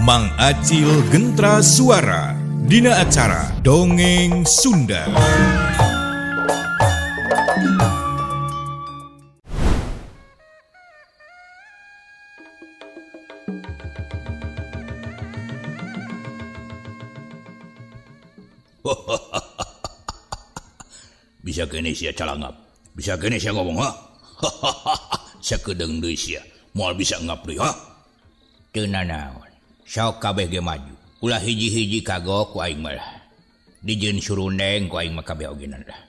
Mang Acil Gentra Suara Dina acara Dongeng Sunda. Bisa kene sia calangap. Bisa kene sia ngomong ha. Sakedeung deui sia. Moal bisa ngap deui ha. Teu nanaon. Sok kabeh ge maju. Ulah hiji-hiji kagok ku aing mah lah. Dijieun surundeng ku aing mah kabeh ogenan lah.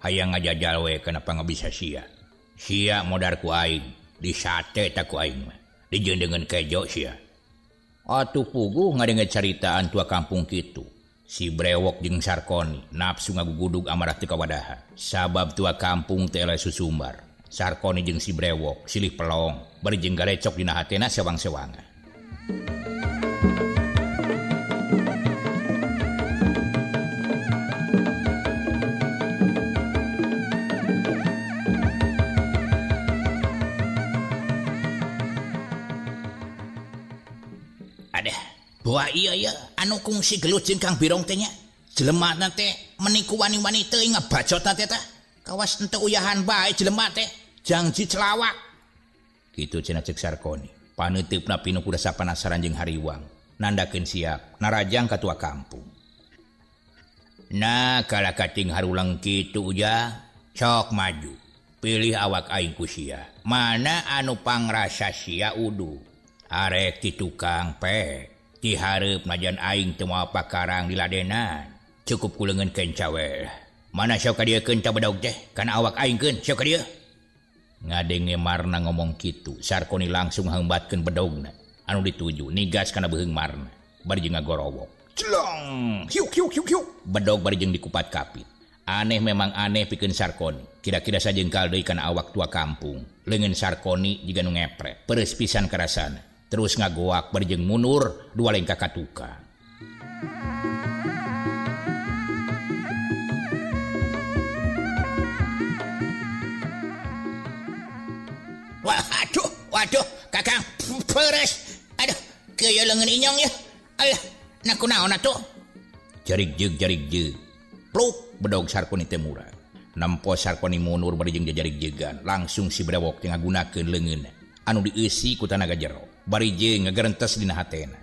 Hayang ngajajal we kana pangabisa sia. Sia modar ku aing, disate ta ku aing mah. Dijieun deungeun kejo sia. Atuh puguh ngadenge caritaan tua kampung kitu. Si Brewok jeung Sarkoni nafsu ngagugudug amarah teu kawadahan. Sabab tua kampung teh eleh susumbar. Sarkoni jeung si Brewok silih pelong bari jeung garecok dina hatena sewang-sewangan. Aduh, buah iya iya anu kungsi gelut jeung Kang Birong teh nya. Jelema na teh meni ku wani-wani teuing ngabacotna teh tah. Kawas henteu uyahan bae jelema teh, jangji celawak. Kitu cenah ceuk Sarkoni. Paneuteupna pinuh ku rasa panasaran jeung hariwang. Nandakeun siap narajang ka tua kampung. Nah, kalah kating harulang kitu ujang, sok maju. Pilih awak aing ku sia. Mana anu pangrasa sia udu. Arek ti tukang pe. Ti hareup najan aing teu moal pakarang diladenan. Cukup ku leungeun kenca we. Mana sok ka dieu keun ta bedog teh? Kana awak aing keun sok ka dieu. Ngadenge Marna ngomong kitu, Sarkoni langsung haembatkeun bedogna. Anu dituju nigas kana beuheung Marna. Bari jeung ngagorowok. Celong! Hiuk hiuk hiuk hiuk. Bedog bari jeung dikupat kapit. Aneh memang aneh pikeun Sarkoni. Kira-kira sajengkal deui kana awak tua kampung. Leungeun Sarkoni jiga nu ngepret. Peres pisan karasana. Terus ngagoak bari jeung mundur dua lengkah ka tukang. Waduh, waduh, Kakang peres. Aduh, kieu leungeun inyong ya. Alah, na kunaon atuh? Jarig jeug jarig jeug. Pluk bedog Sarkoni teh murah. Nempo Sarkoni mundur bari jeung jajarig jeugan, langsung si Brewok teh ngagunakeun leungeunna anu dieusi ku tanaga jero. Bari jeung ngagerentes dina hatena.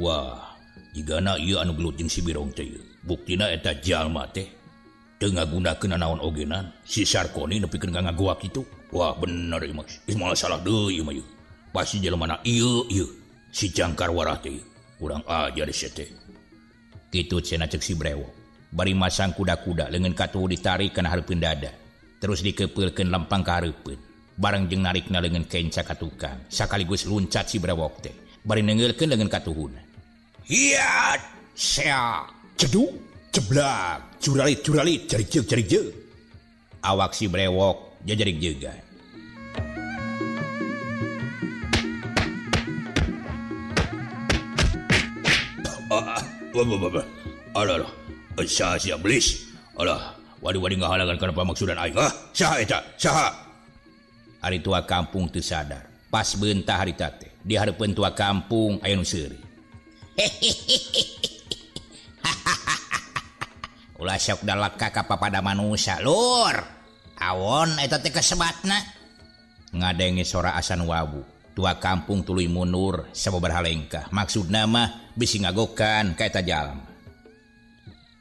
Wah, jigana ieu anu gelut jeung si Birong teh ieu. Buktina eta jalma teh teu ngagunakeun nanaon ogenan. Si Sarkoni nepikeun ka ngagoak kitu. Wah, bener ieu mah. Geus moal salah deui ieu mah ieu. Pasti jelema na ieu ieu. Si Jangkar Warah teh ieu. Kurang ajar sia teh. Kitu cenah ceuk si Brewok. Bari masang kuda-kuda leungeun katuhu ditarik kana hareupeun dada. Terus dikepeulkeun lempang ka hareupeun. Bareng jeung narikna leungeun kenca ka tukang. Sakaligus luncat si Brewok teh. Bari neungeulkeun leungeun katuhuna. Hiat! Sea! Cedu! Ceblak! Curalit curalit! Jarig jeug jarig jeug! Awak si Brewok jajarig jeugan. Alah, alah. Saha sia belis? Alah, wadi-wadi ngahalangan kana pamaksudan aing. Hah? Saha eta? Saha? Ari tua kampung teu sadar. Pas beunta harita teh, di hareupeun tua kampung aya nu seuri. Ulah sok daleka ka papada manusia, lur. Awon eta teh kasebatna. Ngadenge sora asan wawu. Tua kampung tuluy mundur sababaraha lengkah. Maksudna mah bisi ngagokan ka eta jalma.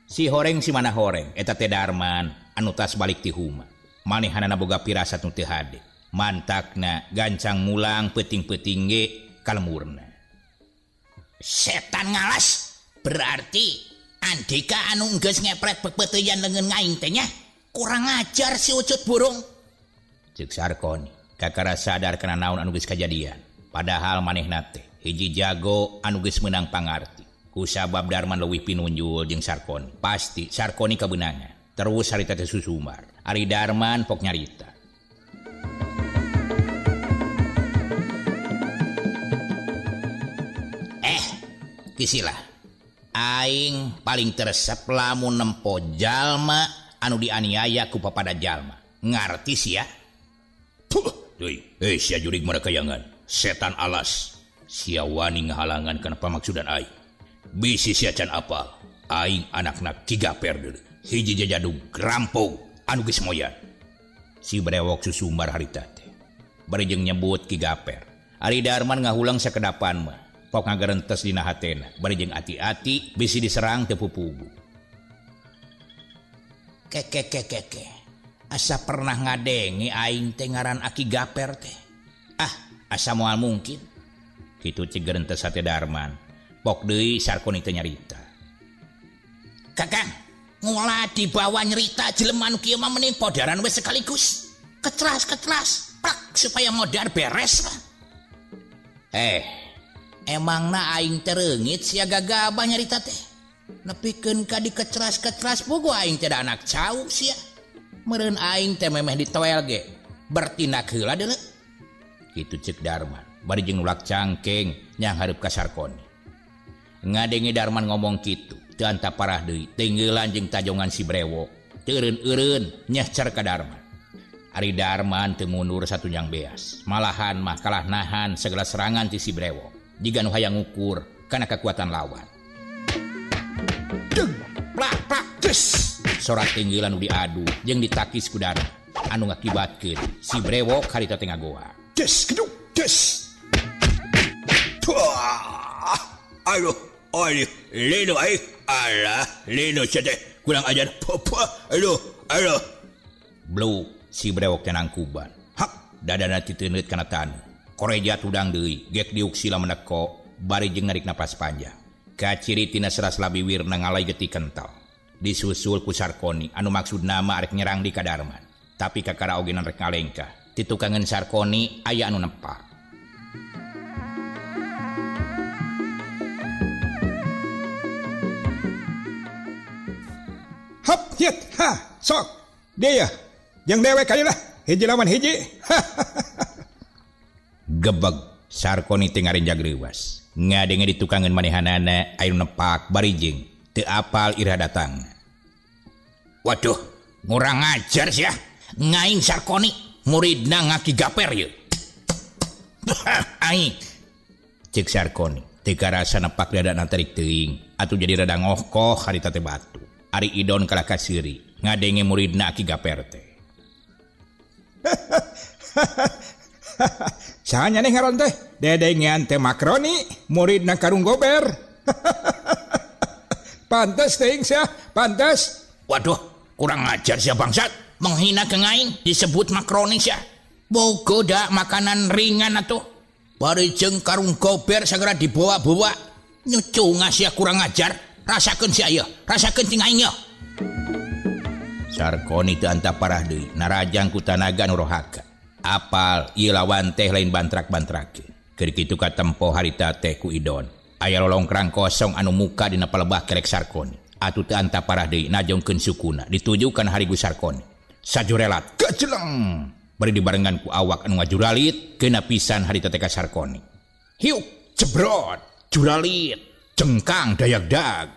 Si horeng si mana horeng eta teh Darman anu tas balik ti huma. Manehanana boga pirasat nu teu hade. Mantakna gancang mulang peuting-peuting ge kalemurna. Setan ngalas berarti Andika anu geus ngepret pepeuteuyan leungeun aing teh nya. Kurang ajar si ucut burung. Ceuk Sarkoni kakara sadar kana naon anu geus kajadian. Padahal manehna teh hiji jago anu geus meunang pangarti. Kusabab Darman leuwih pinunjul jeung Sarkoni. Pasti Sarkoni kabeunangan. Terus harita teh susumar. Ari Darman pok nyarita. Kisilah. Aing paling teresep lamun nempo jalma anu dianiaya ku papada jalma. Ngarti sia? Puh, deui. Eh sia jurig marakayangan. Setan alas. Sia wani ngahalangan kana pamaksudan aing. Bisi sia can apal. Aing anakna Ki Gaper deui. Hiji jajadug rampog anu geus moyan. Si Brewok susumbar harita teh. Bari jeung nyebut Ki Gaper. Ari Darman ngahulang sakedapan mah. Pok ngagerentes dina hatena. Bari jeung ati-ati bisi diserang teu pupugu. Keke. Asa pernah ngadenge aing teh ngaran Aki Gaper teh. Ah, asa moal mungkin. Kitu cik gerentes hate Darman. Pok deui Sarkoni teh nyarita. Kakang, ngolah dibawa nyerita jelema nu kieu mah mending podaran we sekaligus. Kecras-kecras, plak supaya modar beres lah. Emangna aing teh reungit sia gagabah nyarita teh. Nepikeun ka dikecras-kecras pugu aing teh da anak cau sia. Meureun aing teh memeh ditoel ge. Bertindak heula deuleu. Kitu ceuk Darman. Bari jeung nulak cangkeng nyang hareup ka Sarkoni. Ngadenge Darman ngomong kitu, teu anta parah deui, tinggelan jeung tajongan si Brewok. Teu eureun-eureun nyehcer ka Darman. Ari Darman teu mundur satunjang beas. Malahan mah kalah nahan segala serangan ti si Brewok. Jiga nu hayang ngukur kana kekuatan lawan. Deng, plak plak des. Sorak tinggelan nu diadu jeung ditakis ku Darman. Anu ngakibatkeun si Brewok harita teh ngagoa. Des geduk des. Aduh, aduh, lino aing. Alah, lino sia teh kurang ajar. Aduh, aduh. Blu si Brewok teh nangkuban. Hak, dadana titeuneut kana taneuh. Koreja tudang deui, gek diuk sila meneko, bari jeung narik napas panjang. Kaciri tina seras labiwirna ngalai getih kental. Disusul ku Sarkoni anu maksudna mah arek nyerang di ka Darman. Tapi kakara oge rek ngalengkah. Titukangeun Sarkoni aya anu nepak. Hop, hit, ha, sok. Dia ya, jeung dewek aja lah. Hiji lawan hiji. Gebeg Sarkoni teh ngarenjag reuwas. Ngadenge ditukangeun manehanana aya nu nepak bari jeung teu apal iraha datang. Waduh, ngurang ajar sia. Ngaing Sarkoni muridna ngaki Gaper ieu. Aing ceuk Sarkoni teu karasa nepak dadana tarik teuing atuh jadi rada ngohkoh harita teh batu. Ari Idon kalah kaseuri ngadenge muridna Aki Gaper teh. Saha nyaneh ngaran teh? Dedengean teh Makroni, muridna Karung Gober. Pantes teuing sia, pantes. Waduh, kurang ajar sia bangsat. Menghina ke ngaing disebut Makroni sia. Bogo da makanan ringan atuh. Bari jeung Karung Gober segera dibawa-bawa. Nyucunga sia kurang ajar. Rasakeun sia ieu, rasakeun cing aing ieu. Sarkoni teu anta parah deui, narajang ku tanaga nu rohaka. Apal ieu lawan teh lain bantrak-bantrakeun. Keur kitu katempo harita teh ku Idon. Aya lolongkrang kosong anu muka dina palebah kerek Sarkoni. Atuh teu anta parah deui najongkeun sukuna ditujukan harigu Sarkoni. Sajurelat kejeleng bari dibarengan ku awak anu ngajuralit kena pisan harita teh ka Sarkoni. Hiuk jebrot juralit jengkang dayag-dag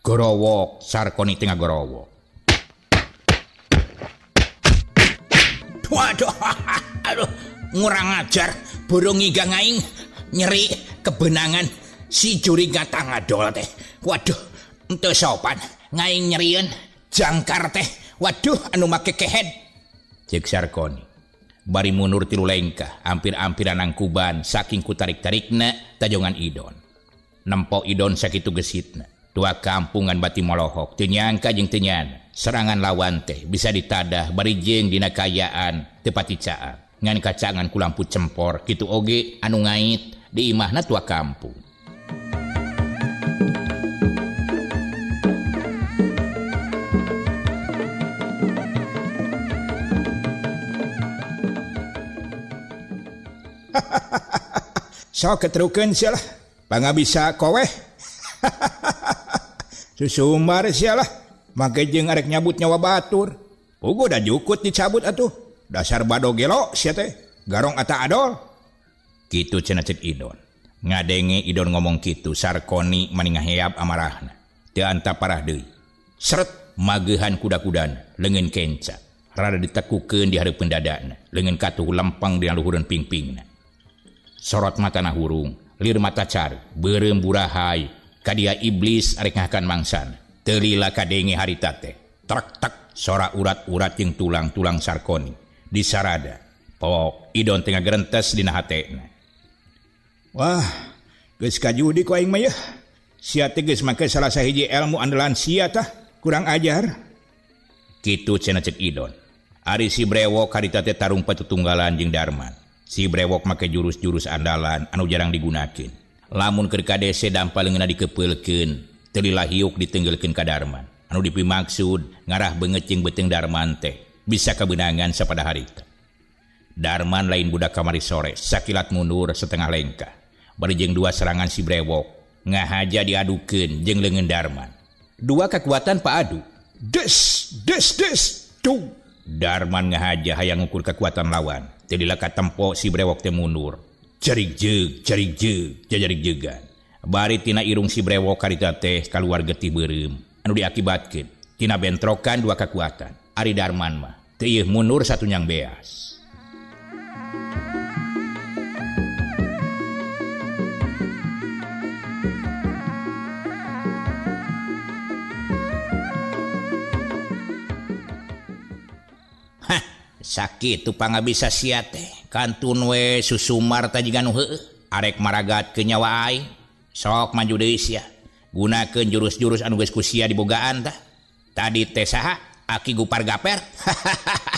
gorowok Sarkoni teh ngagorowok. Waduh, aduh, ngurang ajar, burung ngigang aing nyeri kebenangan si juri gatang ngadol teh. Waduh, henteu sopan ngaing nyerieun jangkar teh. Waduh, anu make kehed. Ceuk Sarkoni. Bari mundur tilu lengkah, hampir-hampiran nangkuban saking ku tarik-tarikna tajongan Idon. Nempo Idon sakitu gesitna. Dua kampungan bati molohok, teu nyangka jeung teu nyana. Serangan lawan teh bisa ditadah bari jeung dina kaayaan teu paticaan. Ngan kacangan ku lampu cempor kitu oge anu ngait di imahna tua kampung. Sok keterukeun sia lah. Pangabisa koweh. Susumbar sia lah. Make jeung arek nyabut nyawa batur. Puguh da jukut dicabut atuh. Dasar bado gelo sia teh. Garong ata adol. Kitu cenah ceuk Idon. Ngadenge Idon ngomong kitu, Sarkoni mani ngaheab amarahna. Teu anta parah deui. Seret mageuhan kuda-kudana, leungeun kenca. Rada ditekukeun di hareupeun dadana, leungeun katuh lempeng dina luhureun pingpingna. Sorot matana hurung, lir mata car, beureum burahay, kadia iblis arek ngahakan mangsana. Teu lila kadenge harita teh. Trek tek sora urat-urat jeung tulang-tulang Sarkoni disarada. Pok Idon teh ngagerentes dina hatena. Wah, geus kajudi ku aing mah yeuh. Sia teh geus make salah sahiji ilmu andalan sia tah, kurang ajar. Kitu cenah cek Idon. Ari si Brewok harita teh tarung patutunggalan jeung Darman. Si Brewok make jurus-jurus andalan anu jarang digunakeun. Lamun keur kadese dampal leungeunna dikepeulkeun, teu lila hiuk ditenggelkeun ka Darman. Anu dipimaksud ngarah beungeut jeung beuteung Darman teh bisa kabeunangan sapada harita. Darman lain budak kamari sore, sakilat mundur setengah lengkah. Bari jeung dua serangan si Brewok ngahaja diadukeun jeung leungeun Darman. Dua kekuatan paadu. Des des des tung. Darman ngahaja hayang ngukur kekuatan lawan. Teu lila katempo si Brewok teh mundur. Jarik jeug, jarik jeug, jajarik jeugan. Bari tina irung si Brewok harita teh kaluar getih beureum anu diakibatkeun tina bentrokan dua kekuatan. Ari Darman mah teu ieu mundur satunyang beas. Sakitu pangabisa sia teh kantun we susumar tah jiga nu heueuh arek maragat ke nyawa aing sok maju deui sia gunakeun jurus-jurus anu geus ku sia dibogaan tah tadi teh saha aki gupar gaper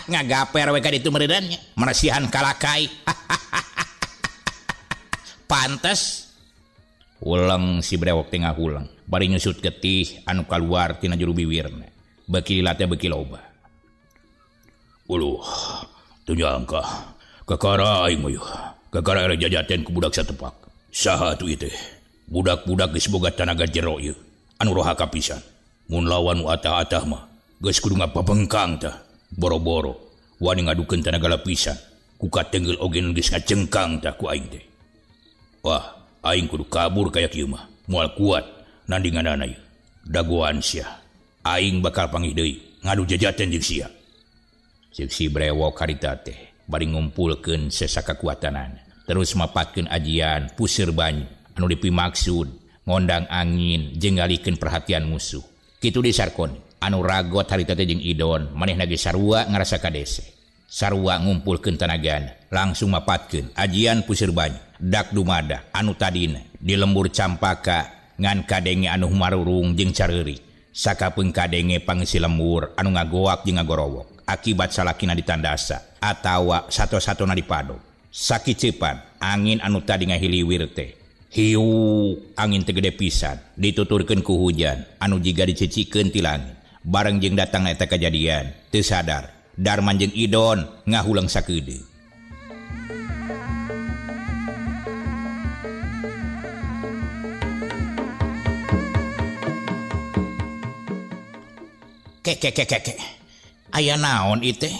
ngagaper we ka ditu meureunan nya meresihan kalakai pantes uleng si Brewok teh ngahuleng bari nyusut getih anu kaluar tina juru biwirna beuki lila teh beuki loba. Uluh, teu nyangka kakara aing mah yeuh. Kakara arek jajaten ku budak satepak. Saha atuh ieu teh? Budak-budak geus boga tanaga jero ieu. Anu rohaka pisan. Mun lawan nu atah-atah mah geus kudu ngapabengkang tah. Boro-boro wani ngadukeun tanaga lapisan. Ku katenggel oge nu geus ngacengkang tah ku aing teh. Wah, aing kudu kabur kaya kieu mah. Moal kuat nandinganana ieu. Dagoan sia. Aing bakal panggih deui ngadu jajaten jeung sia. Ceuk si Brewok harita teh bari ngumpulkeun sesa kakuatanana terus mapatkeun ajian puseur banyu anu dipimaksud ngondang angin jeung ngalihkeun perhatian musuh. Kitu deui Sarkoni anu ragot harita teh jeung Idon manehna ge sarua ngarasa kadese. Sarua ngumpulkeun tanagana langsung mapatkeun ajian puseur banyu dak dumadak anu tadina di lembur campaka ngan kadenge anu marurung jeung careuri sakapeung kadenge pangeusi lembur anu ngagoak jeung ngagorowok akibat salakina ditandasa atawa sato-satona dipadog. Sakicepan angin anu tadi ngahiliwir teh hiu angin teh gede pisan dituturkeun ku hujan anu jiga dicicikeun ti langit. Bareng jeung datang eta kajadian teu sadar Darman jeung Idon ngahuleng sakedeung. Ke ke ke ke ke. Aya naon ieu teh?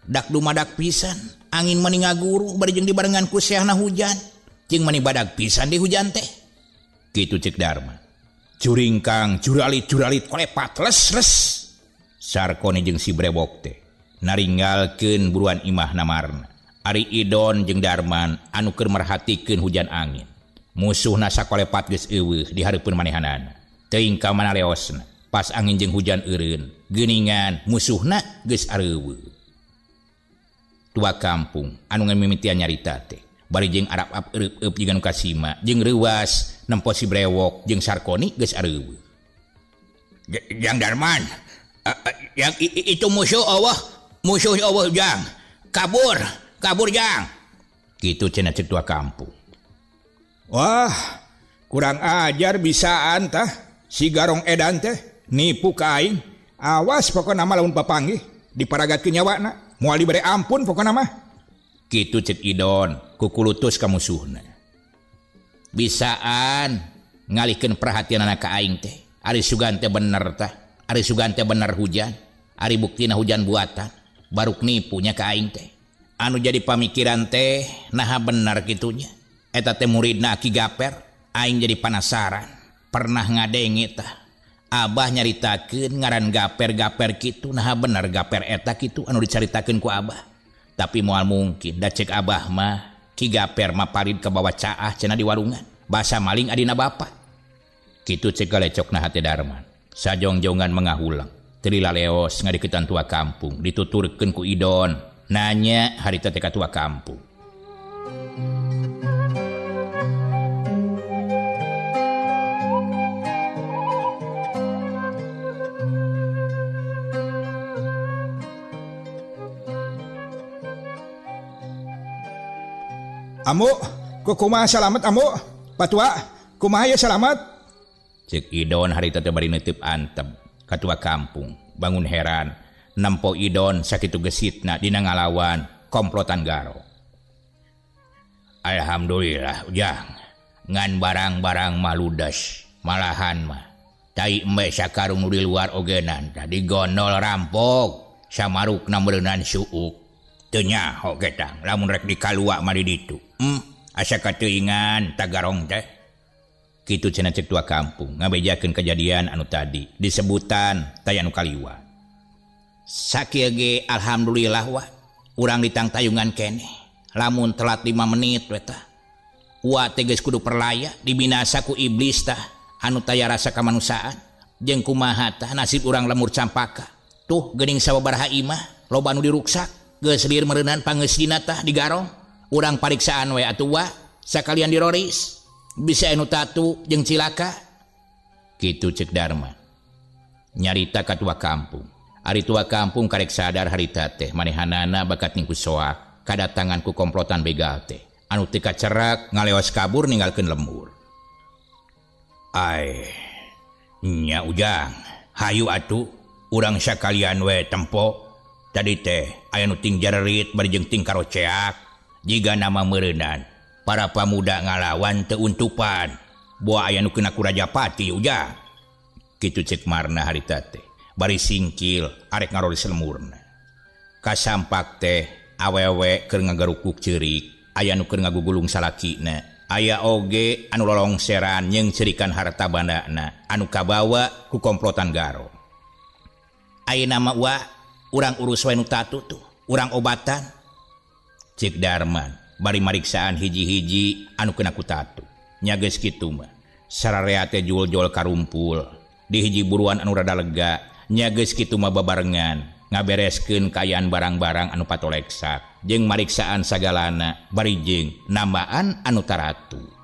Dak dumadak pisan, angin mani ngaguru bari jeung dibarengan ku seahna hujan. Jeung mani badag pisan di hujan teh. Kitu cek Darma. Curingkang, curalit-curalit kolepat les-les. Sarkoni jeung si Brewok teh naringgalkeun buruan imah namarna. Ari Idon jeung Darman anu keur merhatikeun hujan angin. Musuhna sakolepat geus eueuh di hareupeun manehanana. Teuing ka mana leosna. Pas angin jeung hujan eureun, geuningan musuhna geus areuweuh. Tua kampung anu ngamimitian nyarita teh bari jeung arap-ap eueup-eup jiga nu kasima jeung reuwas nempo si Brewok jeung Sarkoni geus areuweuh. Jang Darman, yang itu musuh Allah, musuh Allah jang. Kabur, kabur jang. Kitu cenah cek tua kampung. Wah, kurang ajar bisaan tah si Garong edan teh nipu ka aing. Awas pokona mah lamun papanggih diparagatkeun nyawana, moal dibere ampun pokona mah. Kitu cek Idon kukulutus ka musuhna. Bisaan ngalihkeun perhatianana ka aing teh. Ari sugan teh bener tah. Ari sugan teh bener hujan. Ari buktina hujan buatan. Baruk nipunya ka aing teh. Anu jadi pamikiran teh naha bener kitunya. Eta teh muridna Aki Gaper. Aing jadi panasaran. Pernah ngadenge tah. Abah nyaritakeun ngaran gaper-gaper kitu naha bener gaper eta kitu anu dicaritakeun ku Abah. Tapi moal mungkin da cek Abah mah Ki Gaper mah parid ka bawa caah cenah di warungan. Basa maling adina bapa. Kitu cek galecokna hate Darman. Sajongjongan mengahulang. Teu laleos ngadiketan tua kampung dituturkeun ku Idon. Nanya harita teh ka tua kampung. Amu, kumaha salamet amu? Patua, kumaha ya salamet? Cek Idon harita teh bari neuteup antep ka tua kampung. Bangun heran, nempo Idon sakitu gesitna dina ngalawan komplotan Garo. Alhamdulillah ujang, ngan barang-barang mah ludes, malahan mah tai embe sakarung nu di luar ogenan tah digondol rampok, samarukna meureunan suuk. Teu nyaho getang lamun rek dikalua mah di ditu. Asa kateuingan tagarong teh. Kitu cenah cek tua kampung ngabejakeun kejadian anu tadi disebutan taya nu kaliwat. Sakieu ge alhamdulillah wah urang ditangtayungan keneh. Lamun telat 5 menit we tah. Wa teh geus kudu perlaya dibinasa ku iblis tah anu taya rasa kamanusiaan. Jeung kumaha tah nasib urang lemur Campaka. Tuh geuning sababaraha imah loba anu diruksak. Geus lieur meureunan pangeusina tah digarong. Urang pariksaan we atuh wa sakalian diroris. Bisa anu tatu jeung cilaka. Kitu cek Darma. Nyarita ka tua kampung. Ari tua kampung karek sadar harita teh manehanana bakat ningku soak kadatangan ku komplotan begal teh. Anu teu kacerak ngalewas kabur ninggalkeun lembur. Ai nya ujang, hayu atuh urang sakalian we tempo. Tadi teh aya nu ting jarerit bari jeung ting karoceak. Jiga nama meureunan para pamuda ngalawan teu untupan. Boa aya nu kena ku Rajapati ujang. Kitu cek Marna harita teh. Bari singkil arek ngaroris lemurna. Kasampak teh awewe keur ngagarukuk ceurik, aya nu keur ngagugulung salakina, aya oge anu lolongseran jeung ceurikan harta bandana anu kabawa ku komplotan Garo. Ayeuna mah wa urang urus we nu tatu tuh, urang obatan. Cek Darman bari mariksaan hiji-hiji anu kena ku tatu. Nya geus kitu mah sararea teh jul-jul karumpul di hiji buruan anu rada lega. Nya geus kitu mah babarengan ngabereskeun kaayaan barang-barang anu patoleksak jeung mariksaan sagalana bari jeung nambaan anu taratu.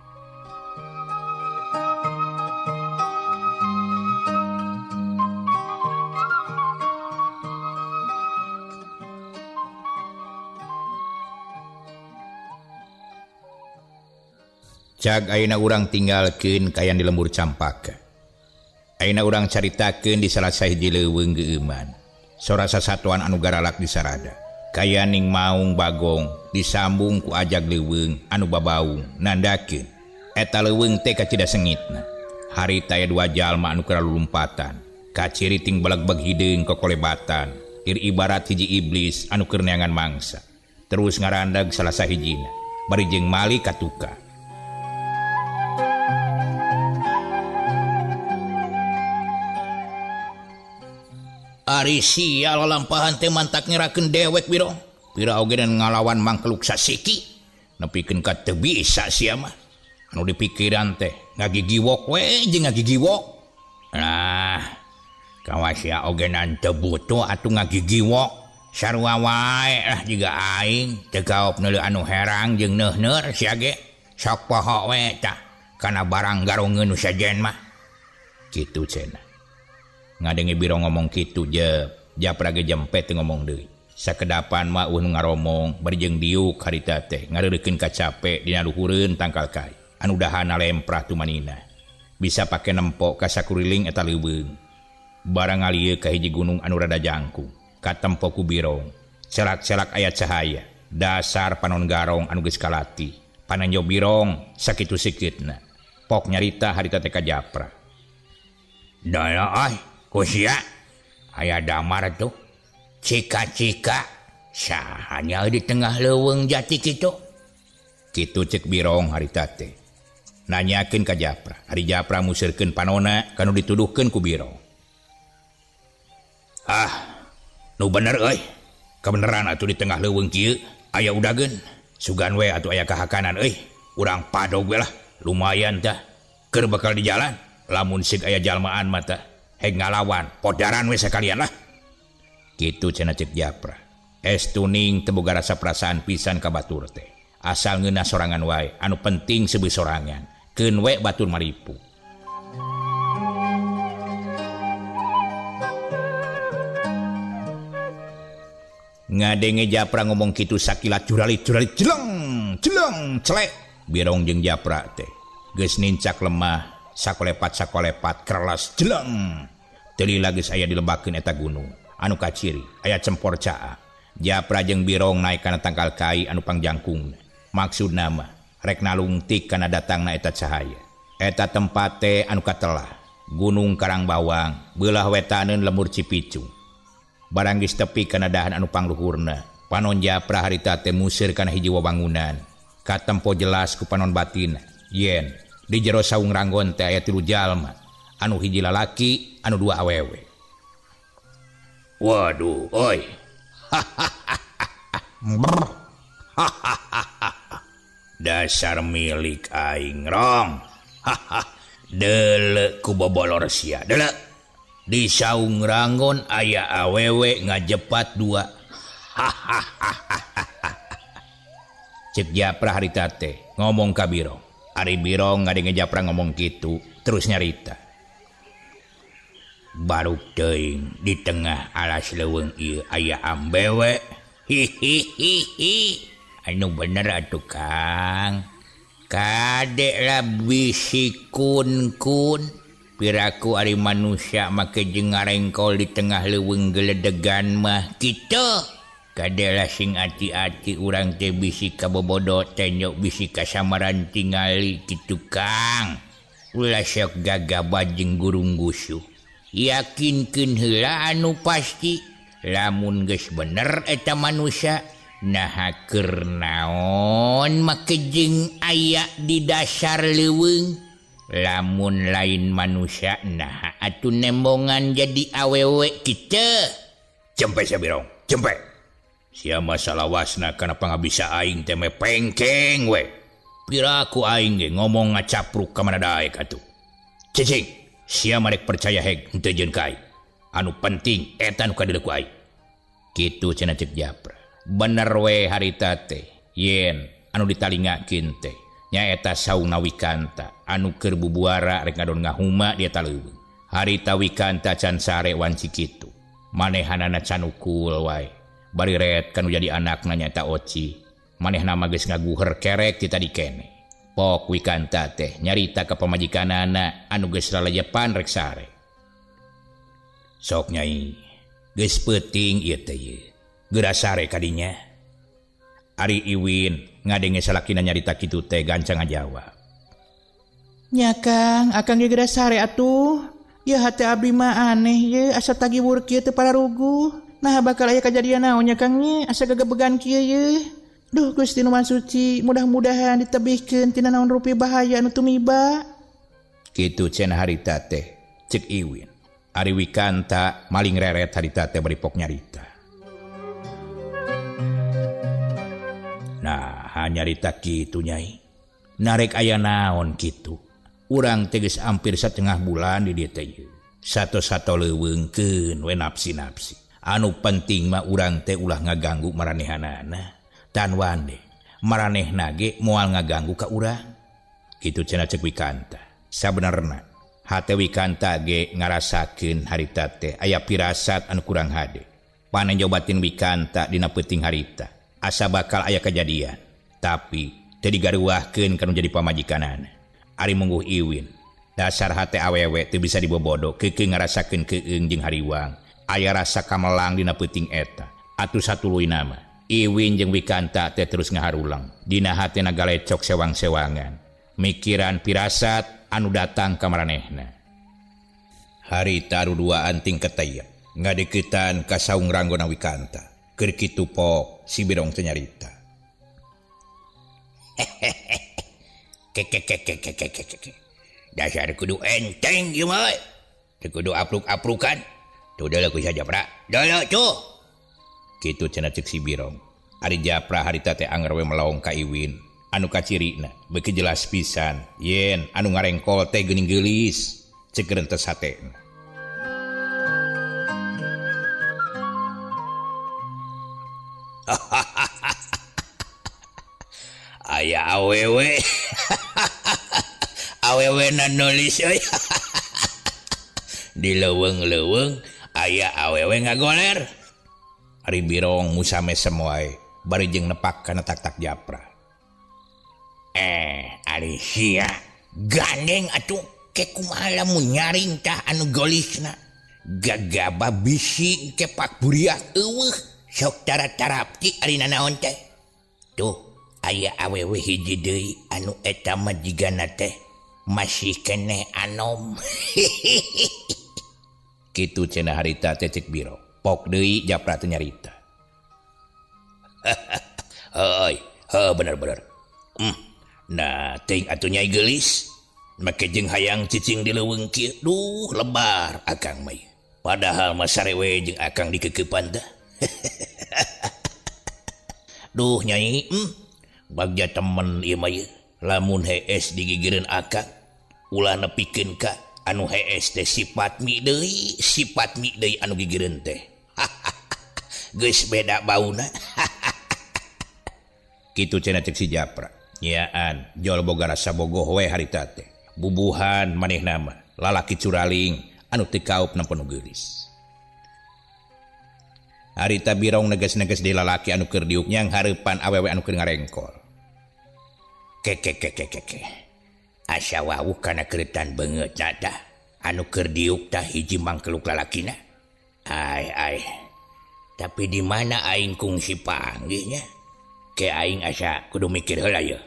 Cag ayeuna urang tinggalkeun kaayaan di lembur Campaka. Ayeuna urang caritakeun di salah sahiji leuweung geueuman. Sora sasatuan anu garalak di sarada. Kayaning maung bagong disambung ku ajag leuweung anu babaung nandakeun eta leuweung teh kacida sengitna. Harita aya dua jalma anu keur lulumpatan. Kaciri ting belegbeg hideung kokolebatan. Ir ibarat hiji iblis anu keur neangan mangsa. Terus ngarandag salah sahijina bari jeung mali katuka. Ari sia lalampahan teh mantak ngerakeun dewek biro. Pira oge dan ngalawan mangkeluk sasiki. Nepikeun ka teu bisa sia mah. Anu dipikiran teh ngagigiwok we jeung ngagigiwok. Nah, kawas sia oge nan teu butuh atuh ngagigiwok. Sarua wae lah jiga aing teu kaop neuleuh anu herang jeung neuhneur sia ge. Sok poho we tah kana barang garongeun nu sejen mah. Kitu cenah. Ngadenge Biro ngomong kitu je, japra ge jempe teu ngomong deui. Sakedapan mah eueuh nu ngaromong bari jeung diuk harita teh ngareurekeun kacape dina luhureun tangkal kai. Anu dahana lemprah tumanina. Bisa pake nempo ka sakuriling eta leuweung. Barang ngalieu ka hiji gunung anu rada jangkung, katempo ku Birong. Selak-selak aya cahaya, dasar panon garong anu geus kalatih. Pananjo Birong sakitu sikitna. Pok nyarita harita teh ka Japra. Daya ai kusia aya damar tuh cika-cika sahanya di tengah leuweung jati kitu. Kitu cek Birong harita teh. Nanyakeun ka Japra. Ari Japra museurkeun panona kanu dituduhkeun ku Birong. Ah, nu bener euy. Kabeneran atuh di tengah leuweung kieu aya udageun. Sugan we atuh aya kahakanan euy. Urang padog we lah. Lumayan tah. Keur bakal di jalan. Lamun sig aya jalmaan mah tah. Heg ngalawan, podaran we sakalian lah. Kitu cenah cek Japra. Estuning teu boga rasa perasaan pisan ka batur teh. Asal ngeunah sorangan wae, anu penting seubeuh sorangan. Keun we batur maripu. Ngadenge Japra ngomong kitu sakilat juralit-juralit jeleng jeleng celek. Birong jeung Japra teh geus nincak lemah sakolepat-sakolepat kerelas jeleng. Teu lila geus aya dilebakeun eta gunung anu kaciri aya cempor caa. Japra jeung Birong naik kana tangkal kai anu pangjangkungna. Maksudna mah rek nalungtik kana datangna eta cahaya. Eta tempat teh anu katelah Gunung Karangbawang beulah wetaneun lembur Cipicung. Barang geus tepi kana dahan anu pangluhurna, panon Japra harita teh museur kana hiji wawangunan. Katempo jelas ku panon batin yen di jero saung ranggon teh aya 3 jalma, anu hiji lalaki, anu 2 awewe. Waduh, oi. Dasar milik aing rong. Deuleu ku bobolor sia, deuleu. Di saung ranggon aya awewe ngajepat 2. Cek Japra harita teh ngomong ka Birong. Ari Birong ngadenge Japra ngomong kitu terus nyarita. Baruk teuing di tengah alas leuweung ieu aya ambewe. Hihihihi. Anu bener atuh Kang. Kadek lah bisi kun-kun. Piraku ari manusia make jeung ngarengkol di tengah leuweung geledegan mah kitu. Kadek lah sing ati-ati urang teh bisi kabobodo tenyok bisi kasamaran tingali kitu Kang. Ulah sok gagabah jeung gurung gusuh. Yakinkeun heula anu pasti. Lamun geus bener eta manusia naha keur naon make jeung aya di dasar leuweung. Lamun lain manusia naha atuh nembongan jadi awewe kitu. Cempe sia Birong, cempe. Sia masalawasna kana pangabisa aing teh me pengkeng we. Piraku aing ge ngomong ngacapruk ka mana daek atuh. Cicing, sia marek percaya heg henteu jeung ka aing. Anu penting eta nu kadeuleu ku aing. Kitu cenah cek Japra. Bener we harita teh yen anu ditalingakeun teh nyaeta saungna Wikanta anu keur bubuara rek ngadon ngahuma di eta leuweung. Harita Wikanta can sare wanci kitu. Manehanana can ukul wae. Bari ret kanu jadi anakna nyaeta Oci. Manehna mah geus ngaguher kerek ti tadi kene. Pok Wikanta teh nyarita ka pamajikanana anu geus lalajepan rek sare. Sok nyai, geus peuting ieu teh ieu. Geura sare kadinya. Ari Iwin ngadenge salakina nyarita kitu teh gancang ngajawab. Nya Kang, akang ge geura sare atuh. Ya hate abdi mah aneh ye asa tagiwur kieu teu pararuguh. Nah bakal aya kajadian naon nya Kang nya asa gegebegan kieu ye. Duh Gusti nu Maha Suci, mudah-mudahan ditebihkeun tina naon rupi bahaya anu tumiba. Kitu cenah harita teh cek Iwin. Ari Wikanta maling reret harita teh bari pok nyarita. Nah, nyarita kitu nyai. Narek aya naon kitu. Urang teh geus hampir setengah bulan di dieu teh ieu. Sato-sato leuweungkeun we napsi-napsi. Anu penting mah urang teh ulah ngaganggu maranehanana. Tan wande, maranehna ge moal ngaganggu ka urang. Kitu cenah cek Wikanta. Sabenerna hate Wikanta ge ngarasakeun harita teh aya pirasat anu kurang hade. Panenjo batin Wikanta dina peuting harita. Asa bakal aya kejadian, tapi teu digaruahkeun kanu jadi pamajikanana. Ari mungguh Iwin, dasar hate awewe teu bisa dibobodo, keukeuh ngarasakeun keung jeung hariwang. Aya rasa kamelang dina peuting eta. Atuh satuluyna mah, Iwin jeung Wikanta teh terus ngaharulang. Dina hatena galecok sewang-sewangan. Mikiran pirasat anu datang ka maranehna. Harita duduaan ting ketayap, ngadeukeutan ka saung ranggona Wikanta. Keur kitu pok si Birong teh nyarita. Kekekekekekekeke. Dasar kudu enteng ieu mah euy. Teu kudu apruk-aprukan. Tuh deuleu ku sia Japra. Deuleu tuh. Kitu cenah ceuk si Birong. Ari Japra harita teh anger we melong ka Iwin. Anu kacirina beuki jelas pisan yen anu ngarengkol teh geuning geulis. Ceuk rentes hatena. Aya awewe. Awewe na nulis euy. Di leuweung-leuweung aya awewe ngagoler. Ari Birong musame wae bari jeung nepak kana tak-tak Japra. Ari sia gandeng atuh ke kumaha lamun nyaring tah anu golisna. Gagaba bisi ke pak buriak eueuh sok tara-tarapti ari nanaon teh. Tuh aya awewe hiji deui anu eta mah jigana teh masih keneh anom. Kitu cenah harita teh ceuk Biro. Pok deui Japra teh nyarita. Heuy, heuh bener-bener. Nah, teuing atuh nyai geulis. Make jeung hayang cicing di leuweung kieu. Duh, lebar akang mah. Padahal mah sarewe jeung akang dikekeupan teh. Duh nyai, bagja temen ieu mah ieu. Lamun hees digigireun akang, ulah nepikeun ka anu hees teh sifat mi deui, sifat mi deui anu gigireun teh. Geus beda bauna. Kitu cenah ceuk si Japra. Nyaan jol boga rasa bogoh we harita teh. Bubuhan manehna mah lalaki curaling anu teu kaup nempo nu geulis. Harita Birong neges-neges di lalaki anu keur diuk nyang hareupan awewe anu keur ngarengkol. Kekekekekeke. Asa wawuh kana keretan beungeut tah. Anu keur diuk tah hiji mangkeluk lalakina. Ai ai. Tapi di mana aing kungsi panggihnya? Ke aing asa kudu mikir heula ye.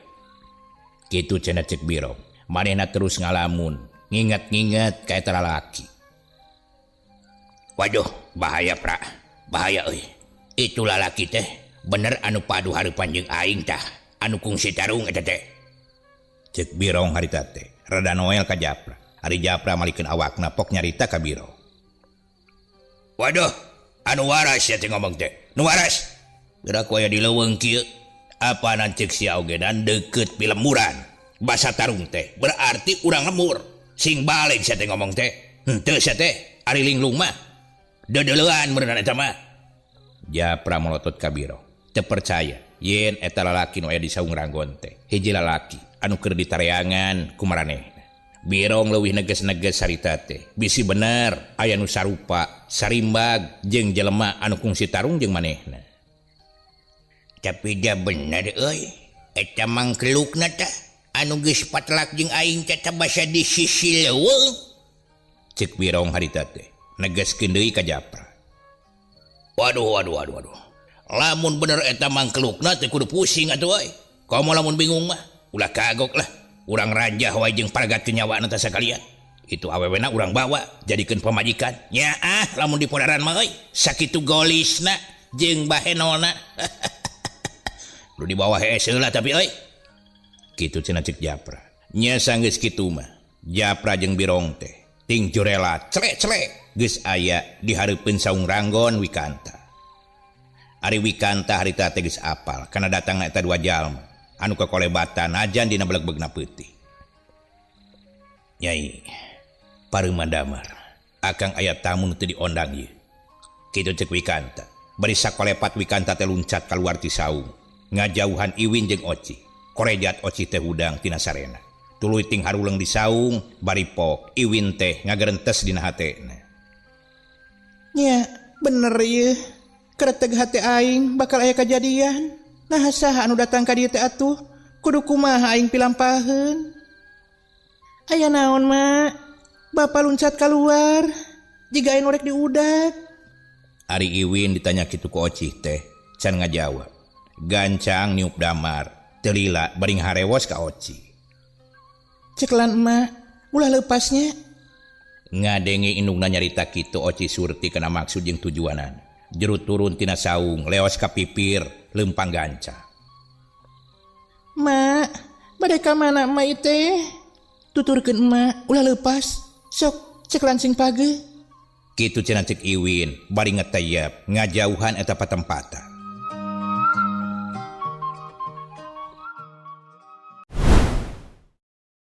Kitu cenah ceuk Birong. Manehna terus ngalamun, nginget-nginget ka eta lalaki. Waduh, bahaya pra. Bahaya euy. Itu lalaki teh bener anu padu hareupan jeung aing tah. Anu kungsi tarung eta teh. Ceuk Birong harita teh rada noel ka Japra. Ari Japra malikeun awakna pok nyarita ka Birong. Waduh, anu waras sia teh ngomong teh. Nu waras. Geura ku aya di leuweung kieu. Apaan ceuk sia oge dan deukeut pilemburan. Basa tarung teh berarti urang lembur. Sing balik sia teh ngomong teh. Henteu sia teh ari linglung mah. Dedeleuan meureun eta mah. Japra molotot ka Birong. Teu percaya yen eta lalaki nu aya di saung ranggon teh hiji lalaki anu keur ditareangan ku maranehna. Birong leuwih neges-neges harita teh. Bisi bener aya nu sarupa, sarimbag jeung jelema anu kungsi tarung jeung manehna. Tapi dia bener euy. Eta mangkelukna teh anu geus patelak jeung aing teh basa di sisi leuweung. Ceuk Birong harita teh negeskeun deui ka Japra. Waduh waduh waduh waduh. Lamun bener eta mangkelukna teh kudu pusing atuh euy. Komo lamun bingung mah ulah kagok lah. Urang ranjah wae jeung paragatkeun nyawana teh sakalian. Itu awewena urang bawa jadikeun pamajikan. Nyaah lamun dipodaran mah euy. Sakitu golisna jeung bahenolna. Lu dibawa hees heula tapi euy. Kitu cenah ceuk Japra. Nya sanggeus kitu mah Japra jeung Birong teh ting jurela celek-celek geus aya di hareupeun saung ranggon Wikanta. Ari Wikanta harita teh geus apal kana datangna eta dua jalma anu kakolebatan ajan dina belegbegna peuting. Nyai pareuman damar akang aya tamu nu teu diondang ieu. Kitu ceuk Wikanta. Bari sakolepat Wikanta teh luncat kaluar ti saung ngajauhan Iwin jeung Oci. Korejat Oci teh hudang tina sarena. Tuluy ting haruleng di saung bari pok Iwin teh ngagerentes dina hatena. Nya bener ieu. Kereteg hate aing bakal aya kajadian. Nah saha anu datang ka dieu teh atuh? Kudu kumaha aing pilampaheun? Aya naon mak? Bapa luncat keluar. Jiga aing orek diudak. Ari Iwin ditanya kitu ku Oci teh can ngajawab. Gancang niup damar. Teu lila bari harewos ka Oci. Ceklan emak, ulah lepasnya. Ngadenge indungna nyarita kitu Oci Surti kana maksud jeung tujuanana. Jeru turun tina saung, leos ka pipir, lempang ganca. Mak, Bade ka mana emak ieu teh? Tuturkeun emak, ulah leupas. Sok, cekelan sing pageuh. Kitu cenah cek Iwin bari ngeteyep ngajauhan eta patempatan.